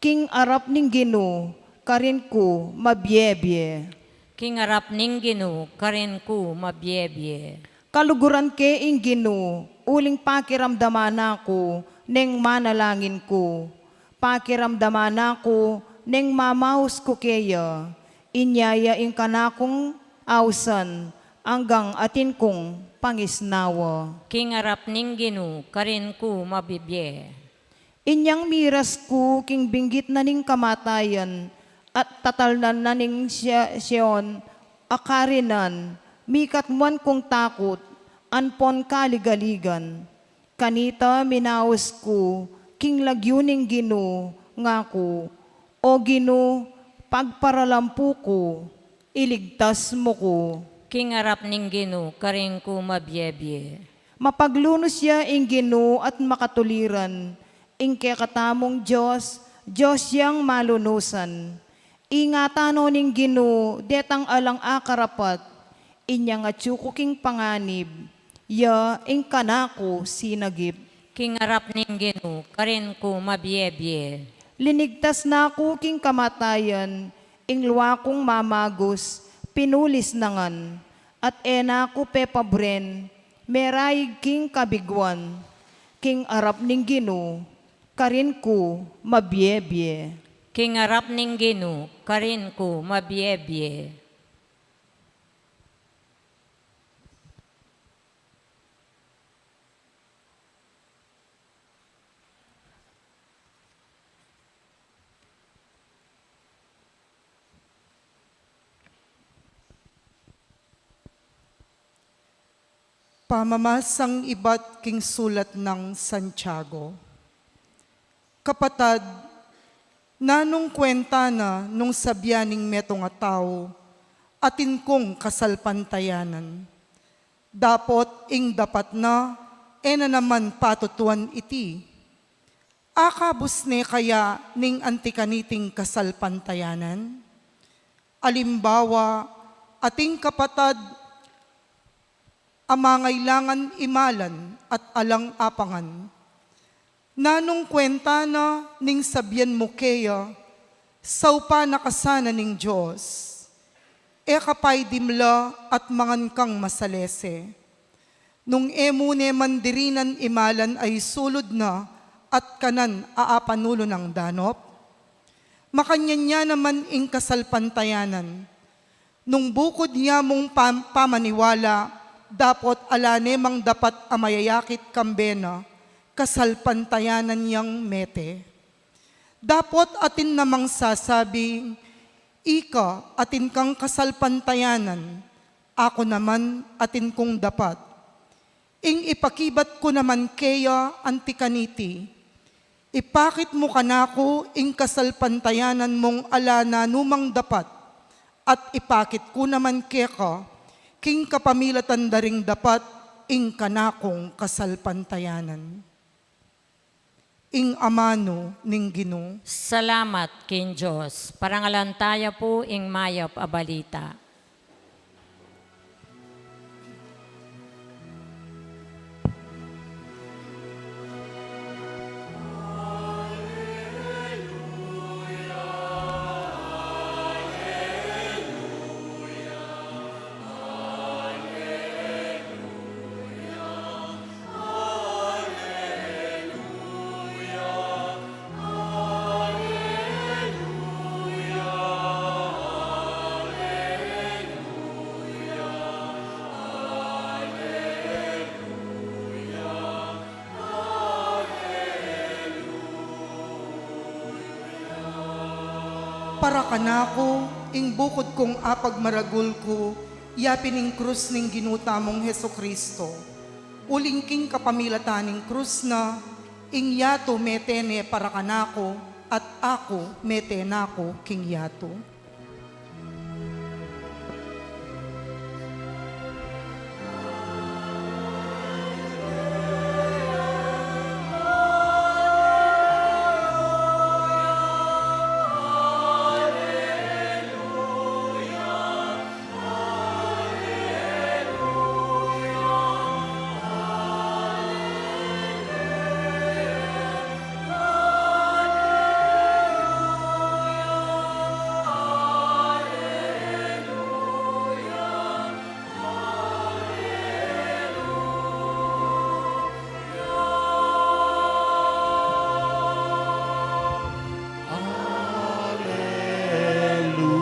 King arap ning Ginu, karin ku mabie-bie. King arap ning Ginu, karin ku mabie-bie. Kaluguran ke ing Ginu, uling pakiramdaman na ku neng manalangin ku. Pakiramdaman na ku neng mamaus ku keya. Inya ya ing kanakung ausan, anggang atin kung pangisnawa. King arap ning Ginu, karin ku mabibie. Inyang miras ku king binggit na ning kamatayan, at tatalnan na ning Sia-, Sion a karinan, mikatmuan kung takut, ampon kaligaligan. Kanita minaus ku king lagyu ning Ginu, ngaku, O Ginu, pagparalampu ku, iligtas mu ku. King arap ning Ginu, karin ku mabie-bie. Mapaglunus ya ing Ginu at makatuliran, ing kekatamung Dios, Dios yang malunusan. Ingatan no ning Ginu detang alang akarapat, inyang atyu ku king panganib, ya ing kanaku sinagip. King arap ning Ginu, karin ku mabie-bie. Linigtas na ku king kamatayan, ing lua kung mamagus, pinulis na ngan, at e na ku pepabren, meraig king kabiguan. King arap ning Ginu, karin ku mabie-bie. King arap ning Ginu, karin ku mabie-bie. Pamamasang ibat king sulat nang Santiago. Kapatad, nanung kuenta na nung sabian ning metung a tau, atin kung kasalpantayanan? Dapot ing dapat na, e na naman patutuan iti. Akabus ne kaya ning anti kaniting kasalpantayanan? Alimbawa, ating kapatad a mangailangan imalan at alang apangan. Nanung kwenta na ning sabian mu keya, saupan na ka sana ning Dios? E ka pay dimla at mangan kang masalese. Nung e mu ne man dirinan imalan a isulud na at kanan a apanulu nang danop? Makanyan ya naman ing kasalpantayanan. Nung bukud ya mung pam-, pamaniwala, dapot ala ne mang dapat a mayayakit kambe na, kasalpantayanan yang mete. Dapot atin namang sasabing, "Ika atin kang kasalpantayanan, aku naman atin kung dapat." Ing ipakibat ku naman keya anti kaniti, ipakit mu kanaku ing kasalpantayanan mung ala nanumang dapat, at ipakit ku naman keka king kapamilatan da ring dapat ing kanakung kasalpantayanan. Ing amanu ning Ginu. Salamat king Dios. Parangalan taya pu ing mayap a balita. Para kanaku, ing bukud kung apagmaragul ku, yapin ing krus ning Ginu tamung Jesucristo. Uling king kapamilatan ning krus na, ing yatu mete ne para kanaku, at aku mete na ku king yatu. Aleluya.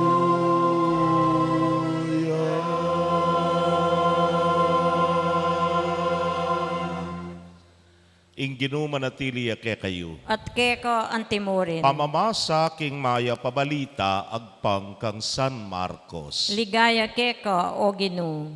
Ing Ginu manatili ya kekayu. At keka antimurin. Pamamasa king mayap a balita agpang kang San Marcos. Ligaya keka, O Ginu.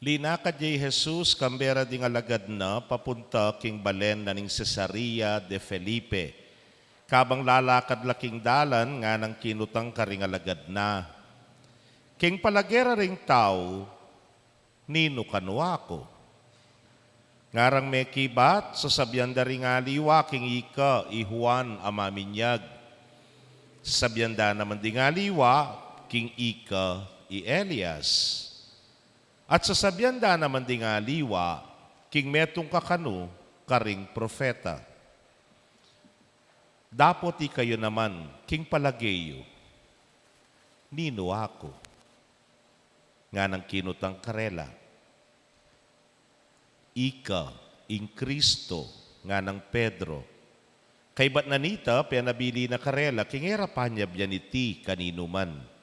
Linakad ya i Jesus kambe ra ding alagad na papunta king balen na ning Cesarea de Felipe. Kabang lalakad la king dalan, nganang kinutang karing alagad na, "King palage ra ring tau, ninu kanu aku?" Ngarang mekibat, sasabian da ring aliwa king ika i Juan a Maminyag. Sasabian da naman ding aliwa king ika i Elias. At sasabian da naman ding aliwa king metung kakanu karing propeta. Dapot ikayu naman, king palage yu, ninu aku? Nganang kinutang karela, "Ika ing Kristo," nganang Pedro. Kaybat na nita, penabili na karela king e ra panyabyan iti kaninuman.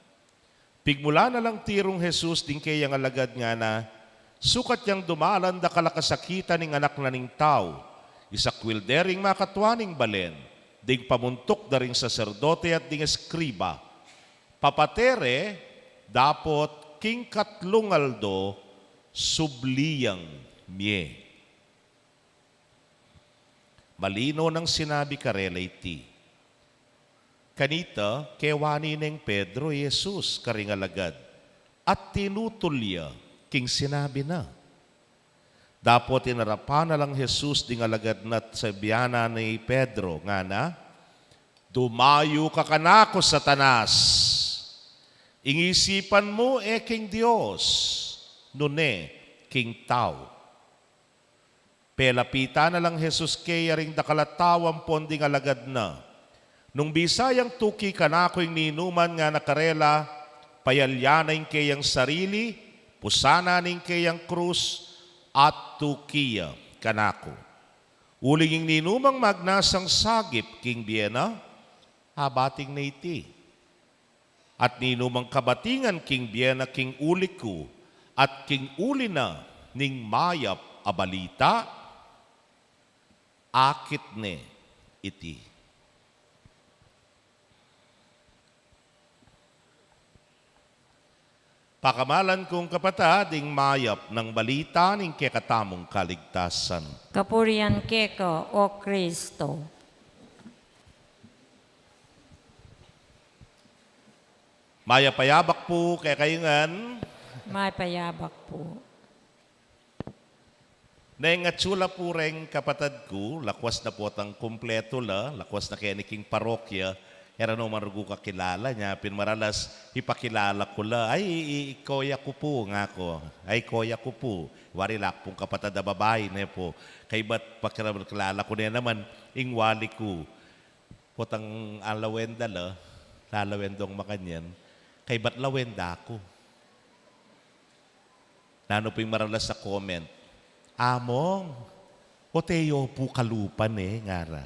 Pigmulan na lang tirung Jesus ding keyang alagad, ngana, "Sukat yang dumalan dakal a kasakitan ing Anak na ning Tau, isakwil de ring makatua ning balen, ding pamuntuk da ring saserdote at ding eskriba, papate re dapot king katlung aldo subli yang mie. Malino nang sinabi karela iti. Kanita, kewani neng Pedro i Jesus karing alagad, at tinutul ya king sinabi na. Dapot inarapan na lang Jesus ding alagad na at sabian na i Pedro, ngana, "Dumayu ka kanaku, Satanas! Ing isipan mu e king Dios, nune king tau." Pelapitan na lang Jesus keya ring dakal a tau ampon ding alagad na. Nung bisa yang tuki kanaku ing ninuman, ngana karela, payalyan na ing keyang sarili, pusan na ing keyang krus, at tuki ya kanaku. Uling ing ninumang magnasang sagip king bie na, abating na iti. At ninumang kabatingan king bie na king uli ku, at king uli na ning mayap a balita, akit ne iti. Pakamalan kung kapatad, ing mayap nang balita ning kekatamung kaligtasan. Kapurian keka, O Kristo. Mayap a yabak pu kekayu ngan. Mayap a yabak pu. Neng atsu la pu reng kapatad ku, lakwas na potang kumpletu la, lakwas na keni king parokya, e ra no man rugu kakilala, nya pin maralas ipakilala ku la, "Ay, i, i, koya ku pu," ngaku. "Ay, koya ku pu." Wari la ku pung kapatad a babai, ne pu. Kaybat pakilala ku ne naman ing wali ku. Potang alawenda la, lalawendang makanyan, kaybat lawenda ku. Nanu pu ing maralas a comment? "Among, ote yo pu kalupa ne," ngara.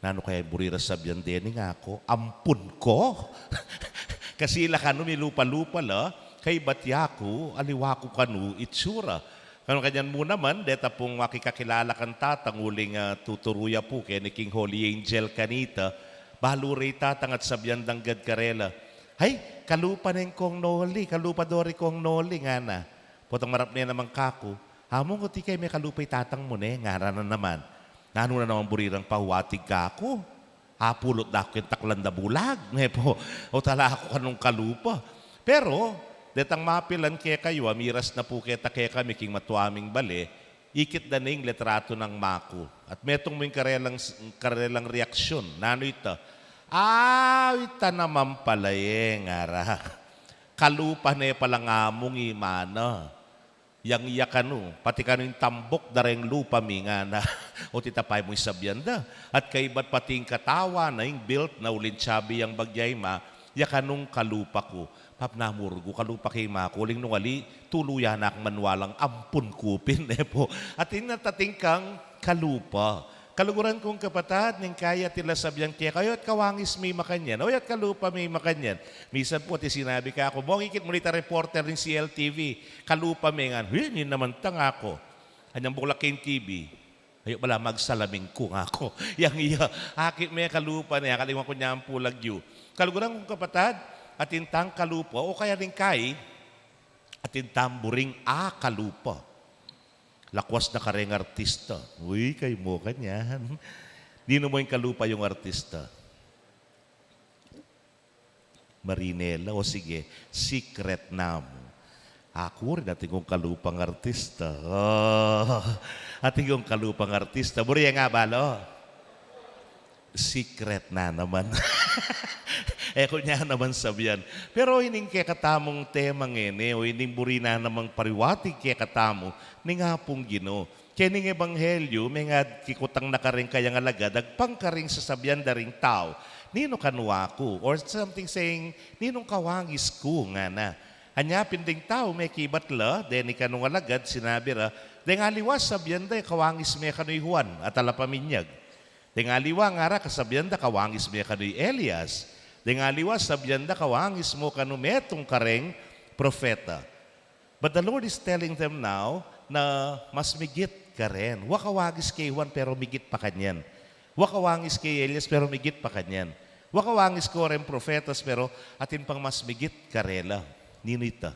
Nanu kaya buri ra sabian deni, ngaku? "Ampun ko." Kasi la kanu milupa-lupa la, kaybat yaku, aliwa ku kanu itsura. Kanu kanyan mu naman, deta pung makikakilala kang tatang uling, ah, tuturu ya pu keni king Holy Angel kanita, balu re i tatang at sabian dang gad karela, "Ay, kalupa neng Kong Noli, kalupa do ri Kong Noli," ngana. Potang marap ne naman kaku, "Among, oti kaya mekalupa i tatang mu ne?" ngara na naman. Nanu na naman buri rang pahuatig kaku? Apulot da ku keng taklan da bulag, ne pu. O tala ku kanung kalupa. Pero detang mapilan kekayu a miras na pu keta kekami king matua ming bale, ikit da ne ing litratu nang maku. At metung mu ing karelang, karelang reaksyun. Nanu ita? "Ah, ita naman pala e," ngara. "Kalupa ne palang among i mana. Yang iya kanu, pati kanu ing tambuk da reng lupa mi," ngana. Oti tapay mu ing sabian da. "At kaybat pati ing katawan na, ing built na, uling tsabi yang bagya i ma, ya kanung kalupa ku." Pap, namurgu kalupa ke i ma ku, uling nung ali, tuluyan na kung manwalang ampun ku pin, ne pu. Atin na tating kang kalupa. Kaluguran kung kapatad, ning kaya tila sabian kekayu, "Oy, at kawangis me i makanyan. Oy, at kalupa me i makanyan." Misan pu ati sinabi kaku, "Mong, ikit mu nita reporter ning C L T V, kalupa me ngan." "Hi, nin naman ta," ngaku. "Anyang buklak keng T V." "Ayu bala magsalamin ku," ngaku. Yang iya, akit me kalupa ne, akaliwan ku nyang pu lagyu. Kaluguran kung kapatad, atin tang kalupa, o kaya ring kai, atin tang buring akalupa. Lakwas na kareng artista. Uy, kay mo kanyan. Ninu mo ing kalupa yung artista? Marinela, o sige, secret na mu. Aku rin, atin kung kalupang artista. Oh, atin kung kalupang artista. Buri ya nga, balo? Secret na naman. E ku na naman sabian. Pero ining kekatamung tema ngeni, o ining buri na namang pariwatig kekatamu ning Apung Ginu. Kening ebanghelyu, mengad kikutang na karing kayang alagad, agpang karing sasabian da ring tau, "Ninu kanu aku?" Or something saying, "Ninung kawangis ku?" ngana. Anya pin ding tau mekibat la, deni kanung alagad, sinabi ra, "Deng aliwa sabian da, kawangis me kanu i Juan a Talapaminyag. Deng aliwa ngara kasabian da, kawangis me kanu i Elias. Deng aliwa sabian da, kawangis mu kanu metung kareng propeta." But the Lord is telling them now na mas migit karen. Wa kawangis kay Juan, pero migit pa kanyan. Wa kawangis kay Elias, pero migit pa kanyan. Wa kawangis ko reng profetas, pero atin pang mas migit karela. Ninu ita?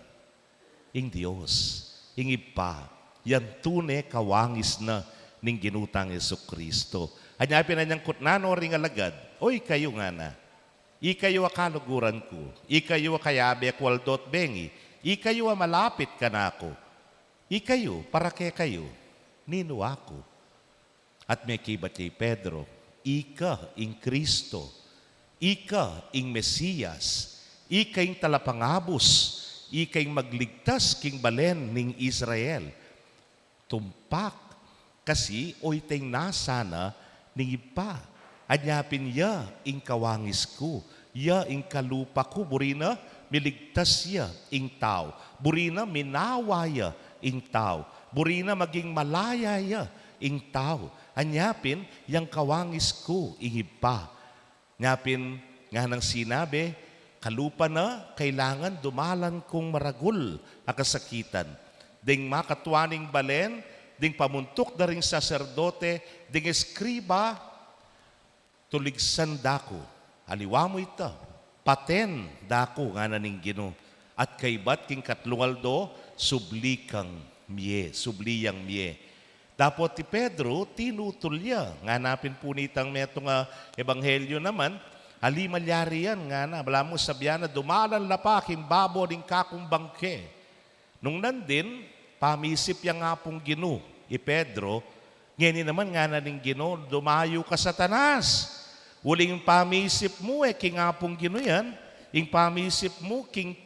Ing Dios, ing Ibpa, yang tune kawangis na ning Ginu tang Jesucristo. Anya pin anyang kutnan no ring alagad, "O ikayu," ngana, "ikayu a kaluguran ku, ikayu a kayabe ku aldo't bengi, ikayu a malapit kanaku, ikayu, para kekayu, ninu aku?" At mekibat ya i Pedro, "Ika ing Kristo, ika ing Mesias, ika ing talapangabus, ika ing magligtas king balen ning Israel." Tumpak, kasi oyteng nasa na ning Ibpa. Anya pin, "Ya ing kawangis ku, ya ing kalupa ku." Buri na miligtas ya ing tau. Buri na minawa ya ing tau. Buri na maging malaya ya ing tau. Anya pin, yang kawangis ku ing Ibpa. Nya pin, nganang sinabi, "Kalupa na, kailangan dumalan kung maragul a kasakitan." Ding makatua ning balen, ding pamuntuk da ring saserdote, ding eskriba, "Tuligsan da ku, aliwa mu ita, paten da ku," ngana ning Ginu. At kaybat king katlung aldo, subli kang mie, subli yang mie. Dapot i Pedro, tinutul ya. Ngana pin pu nitang metung a ebanghelyo naman, "Ali malyari yan," ngana, "balamu sabian na dumalan la pa king babo ning kakumbang ke." Nung nandin, pamisip yang Apung Ginu i Pedro. Ngeni naman ngana ning Ginu, "Dumayu ka, Satanas! Uling pamisip mu e king Apung Ginu yan, ing pamisip mu king